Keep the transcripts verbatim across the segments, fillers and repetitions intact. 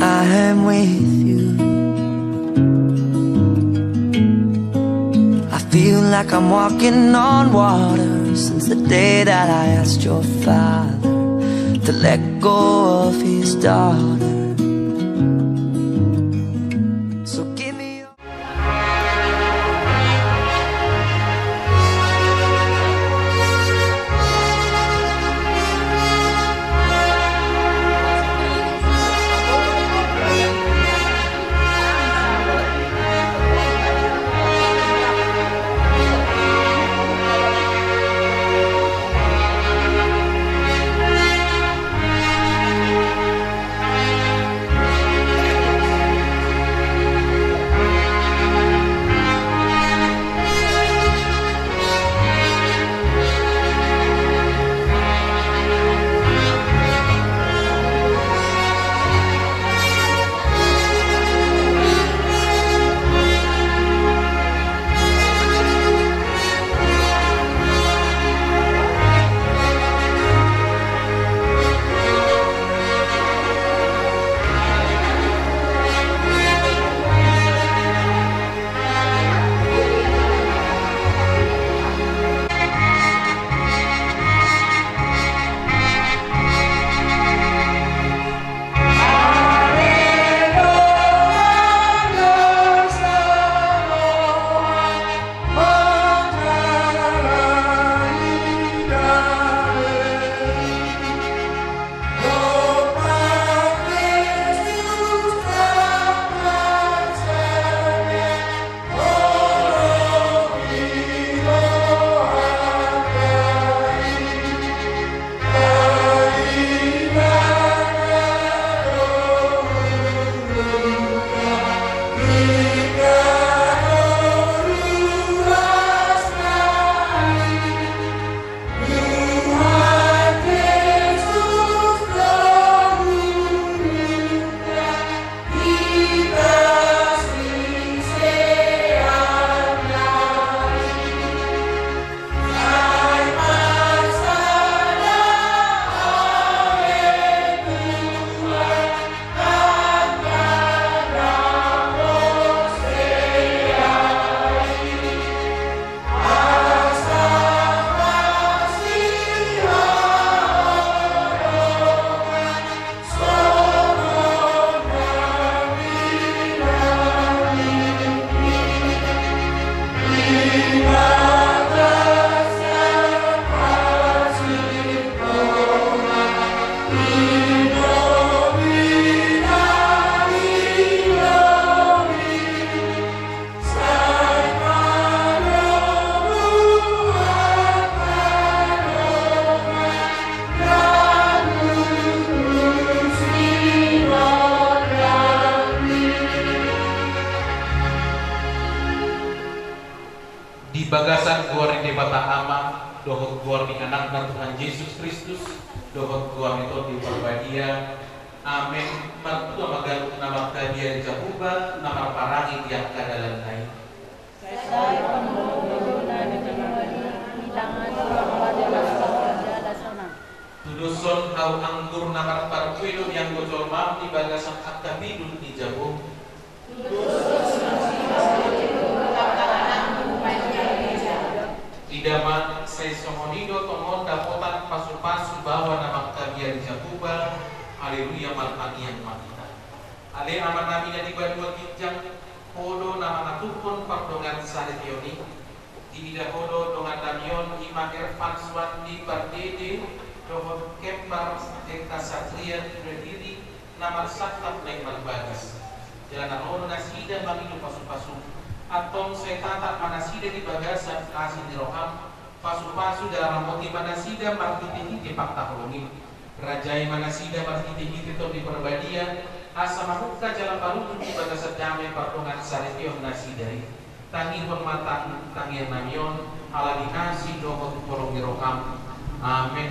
I am with you. I feel like I'm walking on water since the day that I asked your father to let go of his daughter. So give me your Di bagasan goar ni Debata Ama, dohot goar ni Anakna Tuhan Jesus Kristus, dohot goar ni Tondi Parbadia. Amen. Martua ma ganup na mangkabiari Jahowa, na marparange di angka dalanna i. Sai pamoruon na di tangan ni Tuhan, jala sonang. Tudoshon hau anggur na marparbue do di anggo jolma di bagasan angka pidul ni jabu. Ida ma, sai songon i do tongon dapotan pasupasu baoa na mangkabiari Jahowa. Haleluya, martangiang ma hita. Ale Amanami na di banua ginjang, Ho do na mangaturhon pardongansaripeon i. Diida Ho do dongannami on, i ma Ervan Suwandi Pardede dohot Kembar Dengka Satria Tudadiri, na marsangkap naeng marbagas. Jala na ro do nasida mangido pasupasum. Antong sai tatap ma nasida di bagasan asi ni roham. Pasupasu jala ramoti ma nasida marhitehite pangkaholongi. Rajai ma nasida marhitehite Tondi Parbadia, asa mamungka jala marujung di bagasan dame pardongansaripeon nasida i. Tangihon ma tang-, tangiangnami on, ala ni asi dohot holong ni roham. Amen.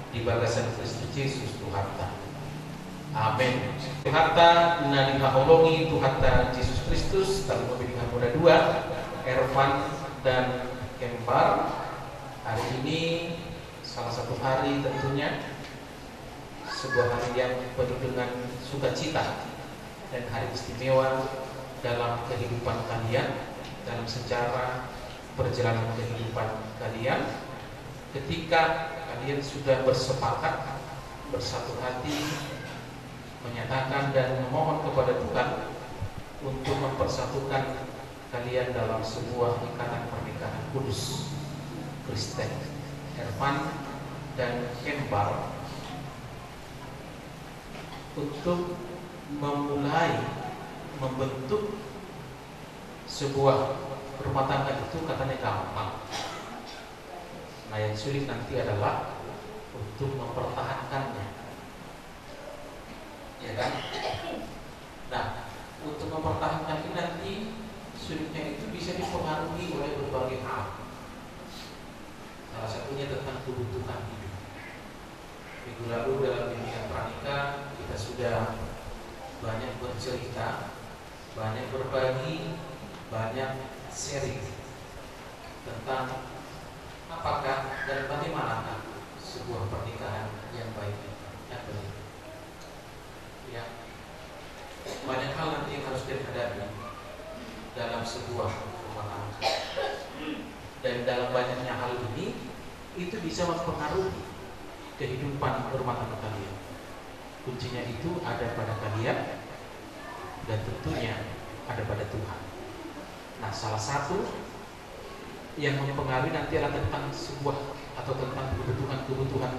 di bagasan Kristus Jesus Tuhanta. Amen. Tuhanta na dihaholongi Tuhanta Jesus Kristus, tarlumobi di hamu na dua, Ervan dan Kembar. Hari ini salah satu hari tentunya, sebuah hari yang penuh dengan sukacita dan hari istimewa dalam kehidupan kalian, dalam sejarah perjalanan kehidupan kalian, ketika kalian sudah bersepakat, bersatu hati, menyatakan dan memohon kepada Tuhan untuk mempersatukan kalian dalam sebuah ikatan pernikahan kudus Kristen, Ervan dan Kembar, untuk memulai membentuk sebuah rumah tangga itu katanya gampang. Nah, yang sulit nanti adalah untuk mempertahankannya. Ya kan? Nah, untuk mempertahankan ini nanti sulitnya itu bisa dipengaruhi oleh berbagai hal. Salah satunya tentang kebutuhan hidup. Minggu lalu dalam bimbingan pranikah kita sudah banyak bercerita, banyak berbagi, banyak sharing tentang apakah dan bagaimanakah sebuah pernikahan yang baik itu. Yang baik. Ya. Banyak hal nanti yang harus kita hadapi dalam sebuah rumah tangga. Dan dalam banyaknya hal ini, itu bisa mempengaruhi kehidupan rumah tangga kalian. Kuncinya itu ada pada kalian dan tentunya ada pada Tuhan. Nah, salah satu yang mempengaruhi nanti adalah tentang sebuah atau tentang kebutuhan-kebutuhan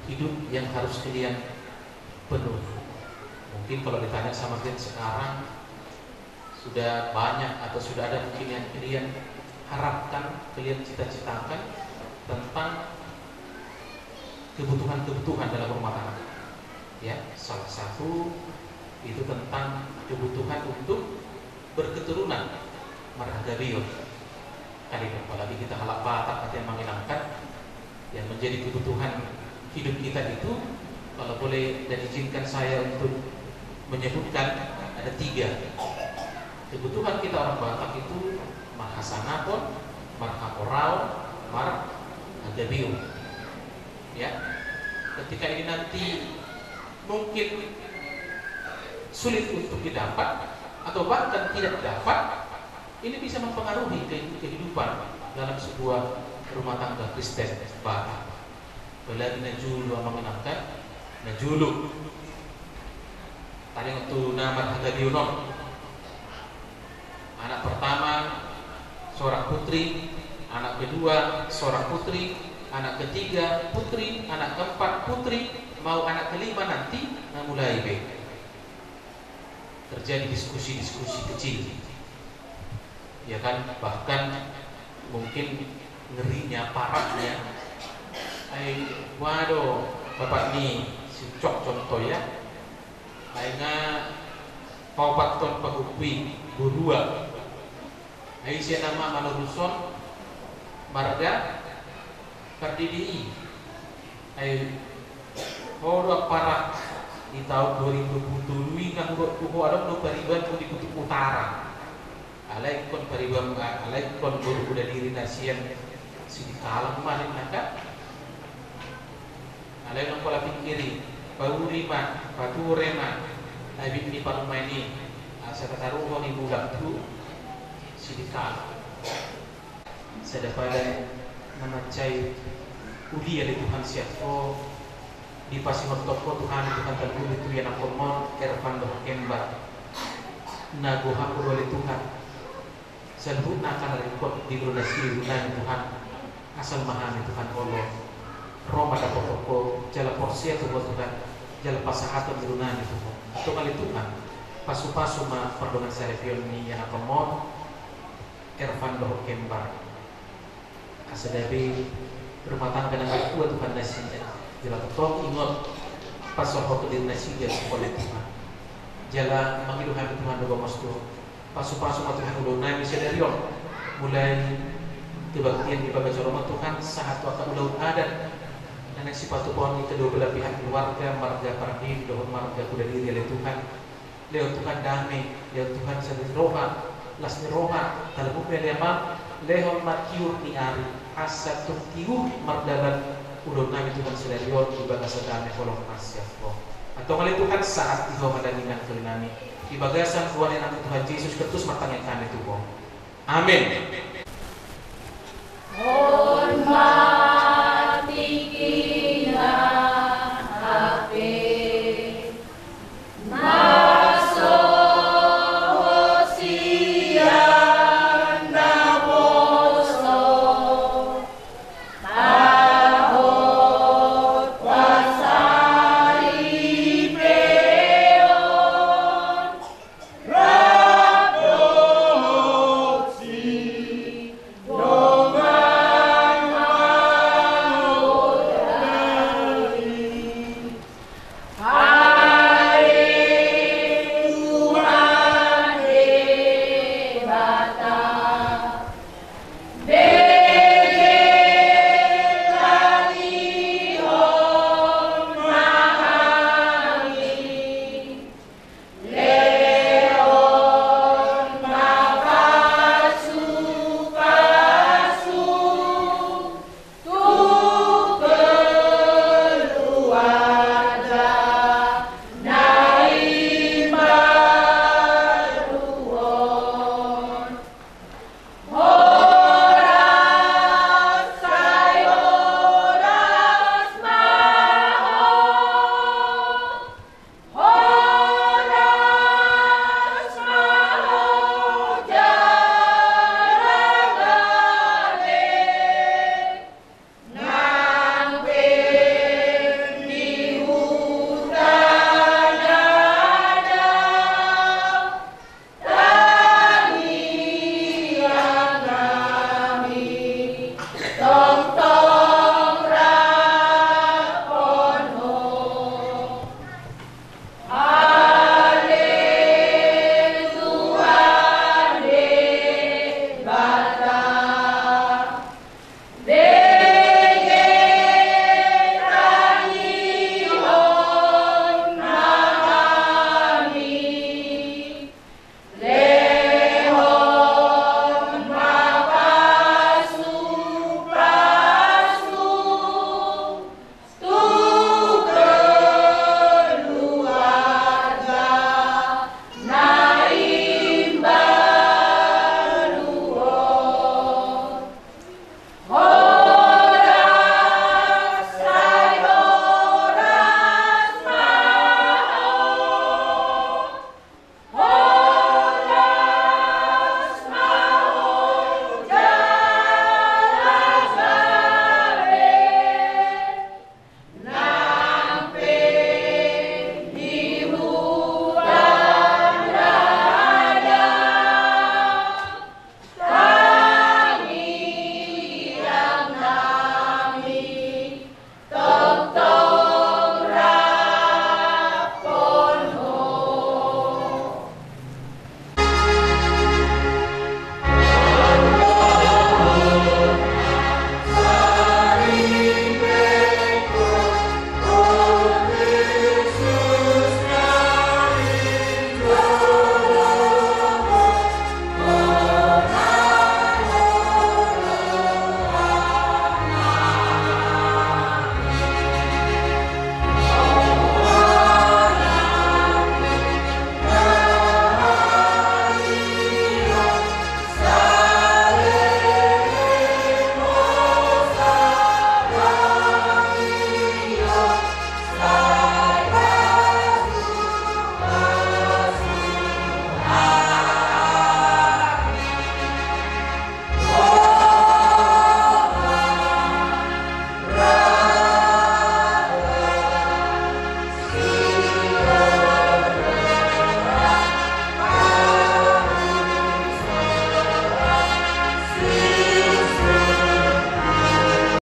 hidup yang harus kalian penuhi. Mungkin kalau ditanya sama kalian sekarang, sudah banyak atau sudah ada mungkin yang kalian harapkan, kalian cita-citakan tentang kebutuhan-kebutuhan dalam rumah tangga. Ya, salah satu itu tentang kebutuhan untuk berketurunan, marhagabeon. Kan itu, apalagi kita halak Batak, nanti yang menginangkan yang menjadi kebutuhan hidup kita itu, kalau boleh dan izinkan saya untuk menyebutkan, ada tiga. Kebutuhan kita orang Batak itu marhasanapon, marhamoraon, marhagabeon. Ya, ketika ini nanti mungkin sulit untuk didapat atau bahkan tidak dapat, ini bisa mempengaruhi ke-, kehidupan dalam sebuah rumah tangga Kristen Batak. Apalagi na jolo, amang inang, kan? Na jolo. Tadi waktu na marhagabeon on. Anak pertama seorang putri, anak kedua seorang putri, anak ketiga putri, anak keempat putri, mau anak kelima nanti, na mulai be terjadi diskusi-diskusi kecil. Ya kan, bahkan mungkin ngerinya, parahnya, ai, waduh, bapak ni si Ucok contoh ya, ai nga paopathon pahompu i, borua. Ai ise nama manorushon marga pardede i. Ai ho do ampara di taon dua ribu dua puluh tolu i nga hudok tu ho adong do paribanmu di Kutub Utara. Alai ingkon paribanmu, alai ingkon boru Hudadiri na sian Sidikalang ma ninna kan. Alai nang pola pingkiri, pauli ma, pature ma abit ni parumaen i, asa tataruhon i mulak tu Sidikalang. Sada padan na mansai uli ale Tuhan sian ho, dipasingkothon ho Tuhan, Tuhan, tarlumobi tu ianakhonmon Ervan dohot Kembar, na gohar ho do ale Tuhan. Saluhutna angka na ringkot di ngolu nasida, Tuhan, asal ma hami, Tuhan, olo ro mandapothon ho, jala porsea tu ho, Tuhan, jala pasahathon ngolunami tu ho. Antong ale Tuhan, pasupasu ma pardongansaripeon ni ianakhonmon Ervan dohot Kembar. Asa gabe rumah tangga na martua, Tuhan, nasida. Jala tongtong ingot pasahathon diri nasida tu ho ale Tuhan. Jala mangido hami, Tuhan, do gomos tu ho. Pasupasu ma, Tuhan, ulaonnami sadari on. Mulai kebaktian di bagas joro ma, Tuhan, sahat tu angka ulaon adat na Sipatupaon ni kedua belah pihak keluarga, marga Pardede dohot marga Kudadiri, ale Tuhan. Lehon Tuhan dame, lehon Tuhan sada ni roha, las ni roha, talabungna, ale Amang, lehon ma tiur ni ari, asa tung tiur mardalan ulaon nami, Tuhan, sadari on di bagasan dame holong na sian Ho. Antong, ale Tuhan, sahat di Ho ma dalan ni nang nami. Di bagasan goar ni Anakmu, Tuhan Jesus Kristus, martangiang hami tu Ho. Amen.